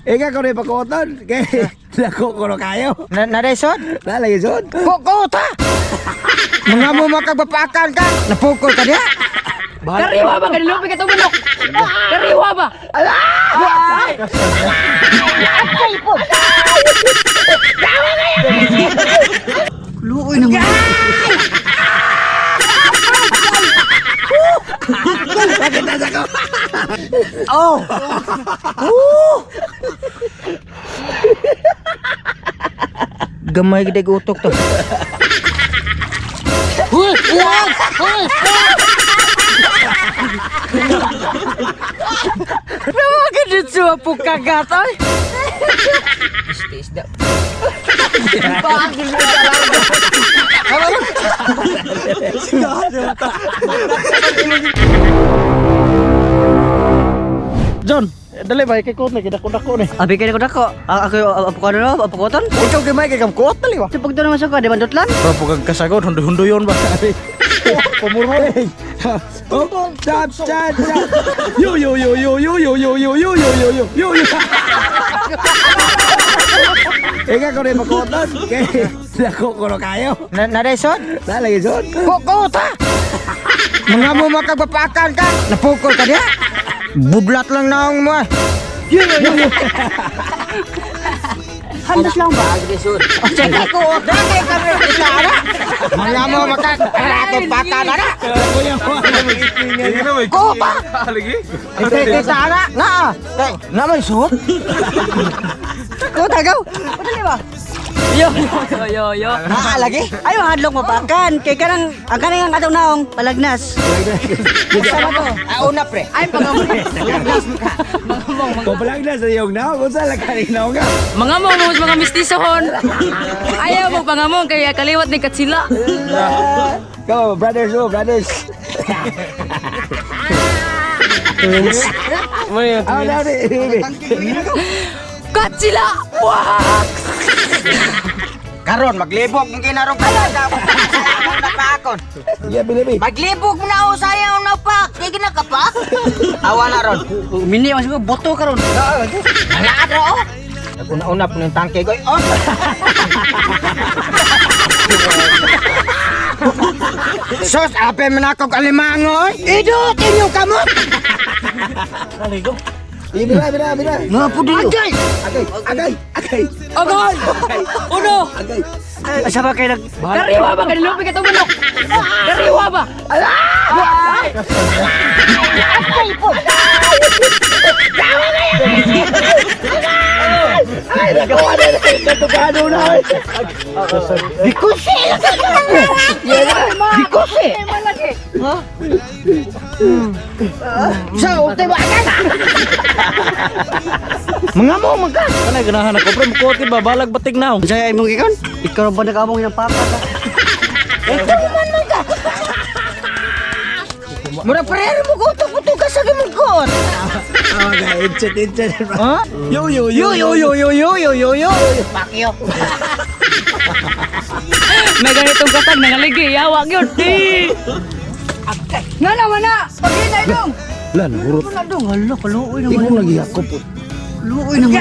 Ikaw ko rin pakuoton. Kay dako ko na kayo. Na naresod? Na lagi sod. Kukota! Mga mo makagpapakan ka! Napukol ka niya! Kariwa ba? Kanilupi ka manok. Kariwa ba? Luoy naman. Oh! Oh! Gamay gid utok to. Huy! Uwag! Huy! Nawagin dito po kagat ay. Isda. John, dali ba kay kuot na gidako-dako ni. Abi kay dako. Ako apo ko no, apo ko ton. Ikaw gamay kay kam kuot dali ba. Sa pagdala man sa ko, di ba dotlan? Bro pugag kasagod hundo-hundoyon ba. Pamurho. Oh, chap chap chap. Yo yo yo yo yo yo yo yo yo yo yo yo yo yo. Ikaw ko rin pakuoton. Kay dako ko na kayo. Na naresod? Na lagi sod. Kukota! Mga mo makagpapakan ka! Napukol ka niya! Budlat lang naong mo eh. Handos lang ba? Sige ko, dagay kami isa ara. Mga mo makagpapakan ara. Kuya mo. Kota! Isa isa ara. Na. Kay, na may suot. Kota gaw. Dali ba? Yo, yo, yo, yo. Na lagi. Ayo hadlok mapakan kay kanang ang kanang ang atong naong palagnas. Usa ba to? Ah, una pre. Ay, pangamong. Mangamong, mga Papalag na sa iyong naong. Unsa lang kaninaw ka? mga mo, mga mistisohon. Ayaw mo pangamong kaya kaliwat ni Katsila. Go, brothers, oh, brothers. Ah, na, na, Katsila! Wah! Karon maglibog mong ginarong kalaga. Napakon. Yeah, bilibi. Maglibog mo na sayaw na pak. Di ginakapak. Awa na ron. Mini man siguro boto karon. Alaad ra oh. Naguna-una po ng tangke goy. Oh. Sus, ape man ako alimango. Idot inyo kamot. Bira, bira, bira. Nga po din. Agay! Agay, agay, agay. Agay! Uno! Agay. Asa ba kay nag Kariwa ba? Kanilupi ka manok. Kariwa ba? Ay, nakuha na na. Katupado na. Bikusi! Bikusi! Sa utay ba agad? Mga mo magka. Kanay ganahan ako pre mukuot gid ba balag batig naong. Unsay imong gikan? Ikaw ba nag-among ng papa ka? Mura prayer mo ko to puto ka sa gimong. Okay, insert, insert. Ha? Yo, yo, yo, Yo yo yo yo yo yo yo yo. Pakyo. May ganitong katag nangaligi. Yawa gyud. Di! Nga naman na! Paghinay dong! Lan, hurot. Wala dong, hala kaluoy Di naman. ko lagi ako po. Luoy naman.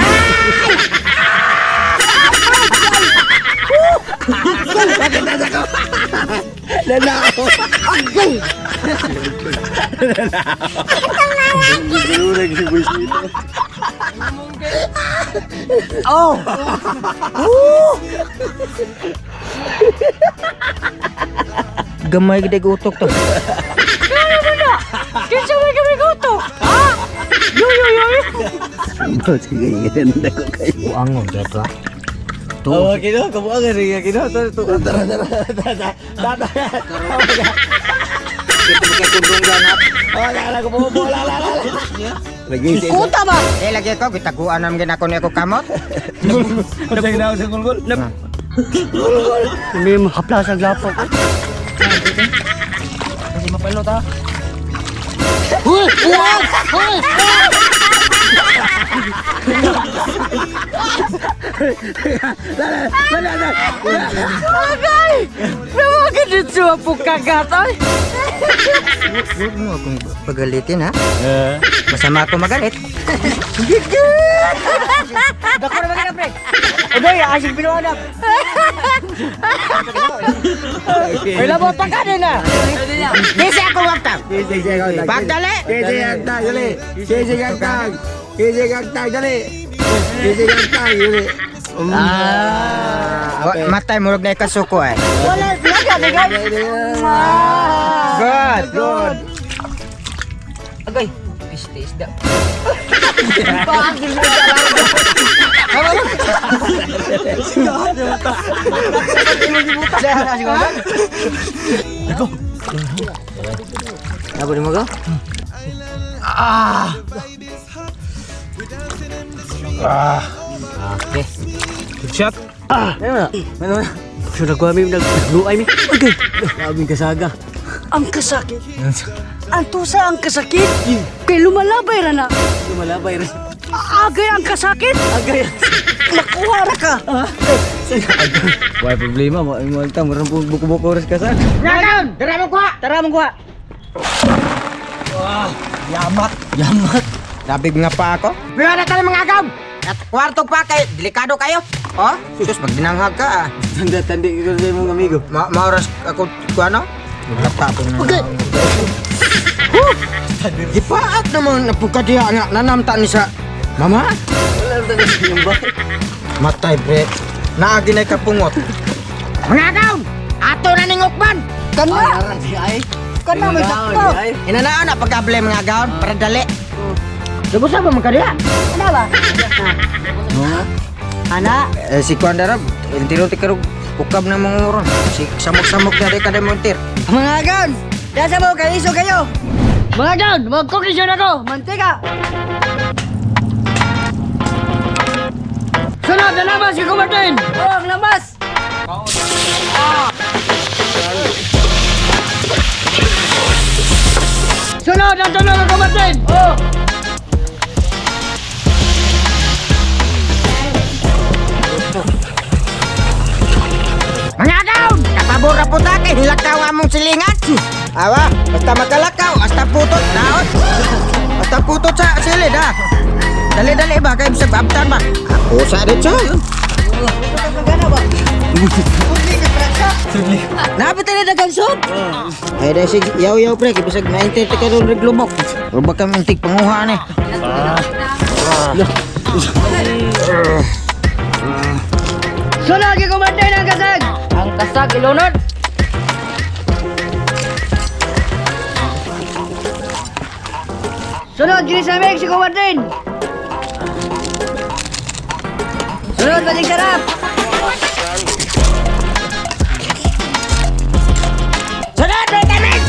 Nanao. Agay! Oh! Oh! Gamay gid utok to. Kinsa may kami guto? Ha? Yo, yo, yo, yo. Sige, ganda ko kayo. Buangon dito. Oh, kino kabuangan ri kino. Tara, tara, tara, tara. Dito mo kay kundong ganap. Oh, la, la, ko la, la, la. Lagi si. Kuta ba? Eh lagi ko gitaguan nam ginako ni ako kamot. Unsay ginawa sa gulgol? Hindi mo haplas ang lapok. Kasi mapalot ha. Huy! Uwag! Huy! La, la, la. Agay! Nawagin dito po kagat ay. Huwag mo akong pagalitin ha. Eh. Masama ako magalit. Gigil! Ay, sige, pinuanap. Ay, labo pa ka din ah. Kisi ako wagtang. Pagdali. Kisi agtang, dali. Kisi agtang. Kisi agtang, dali. Kisi agtang, dali. Ah, matay murag na ikasuko eh. Wala, plaga, bigay. Good. Good. Agay, piste isda. Nabo ni mo go? Ah. Shot. So, nagkuha mi, nagluay mi. Okay. Labing kasaga. Ang kasakit. Ang tusa ang kasakit. Kay lumalabay ra na. Lumalabay ra. Agay ang kasakit. Agay. Nakuha ra ka. Why problema mo imo ta murang buko-buko res ka sa. Ngayon, dira mo kuha. Tara mong kuha. Yamat. Yamat. Labig nga pa ako. Pero na tayo mga agaw. At kwarto pa kay delikado kayo. Oh, sus magdinanghag ka ah. Tanda tandi ko sa imong amigo. Ma maoras ako ko ano? Maglapa ko na. Okay. Gipaat naman napugkadiya nga nanamta ni sa mama. Wala ra sa inyong bahay. Matay bre. Naagi na kapungot. Mga agaw! Ato na ning ukban. Kana. Kana may sakto. Inanaan na pagkable mga agaw para dali. Lubusan ba man kadiya? Ana ba? Ana. Eh, si Kuan Darab, intiro ti karog ukab na mga uron. Si samok-samok na di kada montir. Mga gaon. Dasa mo kay iso kayo. Mga gaon, magkokisyon ako. Mantika. Sunod na lamas kay Kumartin. Oh, ang lamas. Sunod ang tunog kay Kumartin. Oh. Mga gaon, kapabor na puta kay hilakaw among silingan. Awa, basta makalakaw, hasta putot daot. Basta putot sa silid ha. Dali-dali ba kay bisag abtan ba? Ako sa dito. Gana ba? Napit na dagang sod. Eh dai sig yaw-yaw pre kay bisag na-enter ka ron reglubok. O baka mintig panguha ni. Sunod kay Kumartin ang kasag. Ang kasag ilunod. Sunod kini sa Mexico Martin. Sunod bating sarap. Sunod vitamin.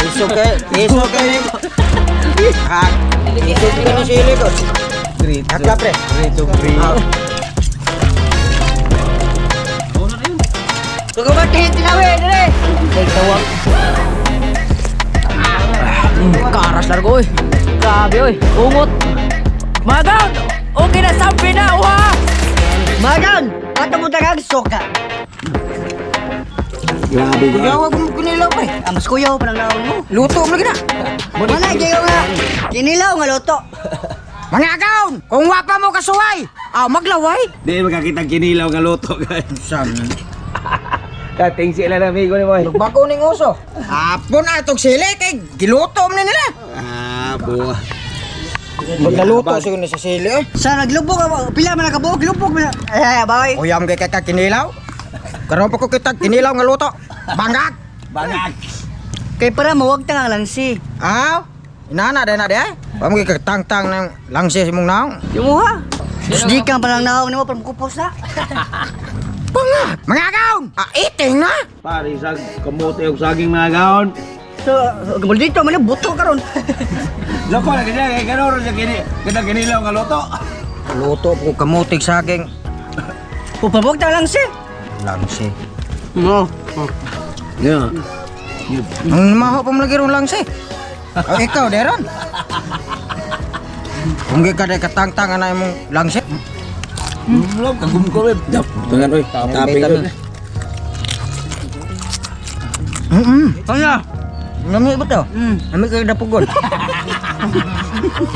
Iso kay, iso kay. Ha, iso kay ni sili ko. Hagla pre. Rito pre. Ah. Tugo Martin tinawi dire. Kay tawag. Karas largo oy. Grabe oy. Ungot. Mga gaon, okay na sampi na uha. Magan, ato mo tagag soka. Grabe ba? Yaw mo kinilaw pre. Ang mas kuyaw pa lang naon mo. Luto mo lagi na. Wala kayo nga. Kinilaw nga luto. Mga agaon, kung wa pa mo kasuway, aw maglaway. Di makakita kinilaw nga luto guys. Sam. Kating sila na amigo ni boy. Bago ning uso. Apon atog sili kay giluto man ni nila. Ah, buwa. Maglaluto siguro ni sa sili eh. Sa naglubog ako, pila man nakabuok lubog man. Ay, ay, bay. Uyam kay kay kinilaw. Karon pa ko kita kinilaw nga luto. Bangag. Bangag. Kay para mawag ta nga langsi. Aw. Inana day na day. Pamo kay tangtang ng langsi sa imong naong. Yumuha. Di kang pa lang naong nimo para mukupos na. Bangag. Mga agaon, ah, iting na. Pare sa kamote og saging mga gaon. So, gamol dito man buto karon. Loko na kanya kay kanoro sa kini kada kinilaw nga luto. Luto ko kamutig saging. Upabog ta langsi. Langsi. No. Yeah. Ang maho pa mo lagi ron langsi. Oh, ikaw deron. Kung ka day katangtang ana imong langsi. Lom kagum ko eh. Dap, tungan oy. Taping oy. Mm. Kaya. Nami ba to? Mm. Nami kay dapugon.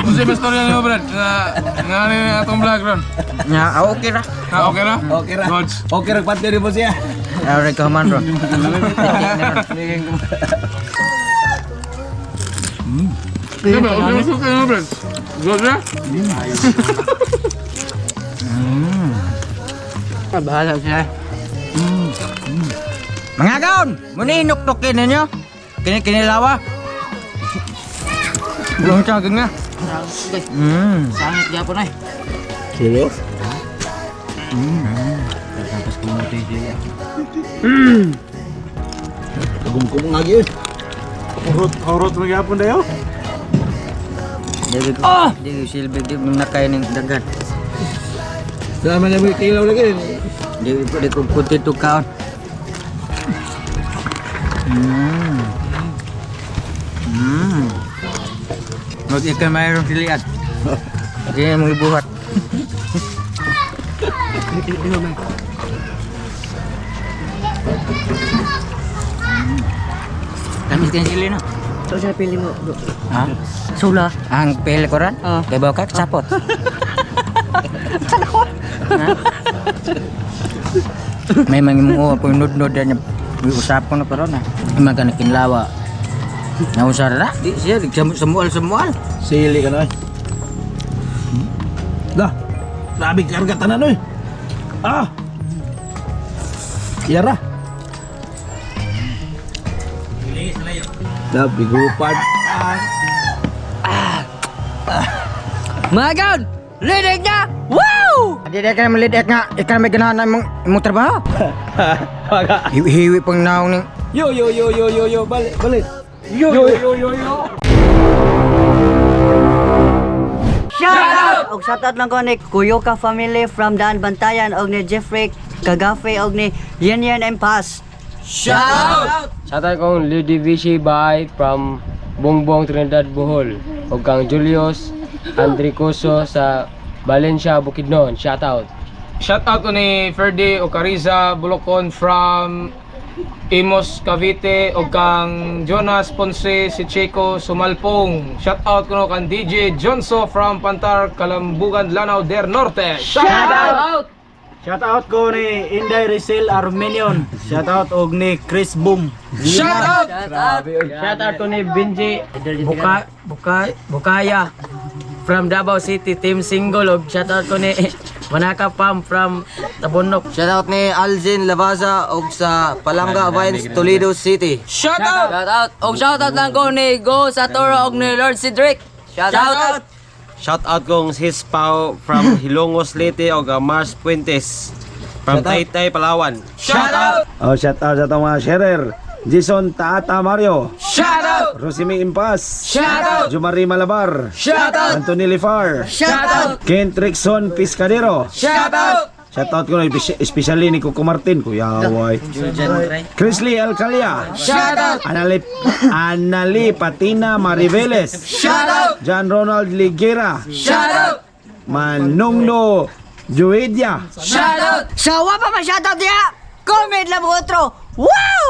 Unsa ba istorya nimo, Brad? Na nga ni atong vlog ron. Nya, ah, okay ra. Ah, okay ra? Okay ra. Goods. Okay ra pati rin po siya. Ari ka man ron. Diba, okay ra suka nimo, Brad? Goods ra? Bahala siya. Mga gaon, muni hinuktukin ninyo. Kini kinilawa. Belum caging na. Sangit gyapon ay. Serius? Kagumkum nga gyud. Hurot, hurot mo gyapon dayo. Dili ko. Dili silbi di mo nakay ning dagan. Sama na mo kilaw lagi. Dili ko di ko kuti to kaon. Mag ikan mayroong silian. Kaya mo ibuhat. Tamis kan sili no? So sa pili mo, bro. Ha? Sula. Ang pili ko ran? Ah. Kay baka sapot. Ha? May mga mga po nudnod na may usapon na karon na. Ima ka nakinlawa. Nausar ra? Di siya di samual samual. Sili ka na eh. Dah. Grabe karga tanan oy. Ah. Yara. Dah bigupan. Mga gaon, linig na! Wow! Di di ka malidek nga ikaw may ganahan na imong imong trabaho. Hiwi pang naong ning Yo yo yo yo yo yo balik balik. Yo yo yo yo yo. Shout out! Og shout out lang ko ni Kuyoka family from Daan Bantayan og ni Jeffrey Kagafe og ni Yen Yen Empas. Shoutout kong Ludovici Bay from Bongbong Trinidad Bohol ug kang Julius Andricoso sa Valencia Bukidnon. Shoutout. Shout out ko ni Ferdy Ocariza Bulocon from Imos Cavite o kang Jonas Ponce si Chico Sumalpong. Shout out ko no kang DJ Jonso from Pantar Kalambugan Lanao del Norte. Shout out! Shout out ko ni Inday Rizal Armenion. Shout out og ni Chris Boom. Shout out! Shout out ko ni Benji Buka Buka Bukaya from Davao City Team Single ug shout out ko ni Manaka Pam from Tabunok. Shout out ni Alzin Lavaza og sa Palanga Vines Toledo City. Shout out! Shout out! Og shout out lang ko ni Go Satoru og ni Lord Cedric. Shout out! Shout out kong Sis Pao from Hilongos Leyte o Mars Puentes from Taytay, Palawan. Shout out! Oh, shout out sa itong mga sharer. Jason Taata Mario. Shout out! Rosimi Impas. Shout out! Jumari Malabar. Shout out! Anthony Lifar. Shout out! Kent Rickson Piscadero. Shout out! Shout out ko na, especially ni Coco Martin. Kuya Away. Chrisley Alcalia. Shout out! Anali, Anali Patina Mariveles. Shout out! John Ronald Ligera. Shout out! Manongdo Juedia. Shout out! Sa wa pa ma shout out diha. Comment lang mo otro. Wow!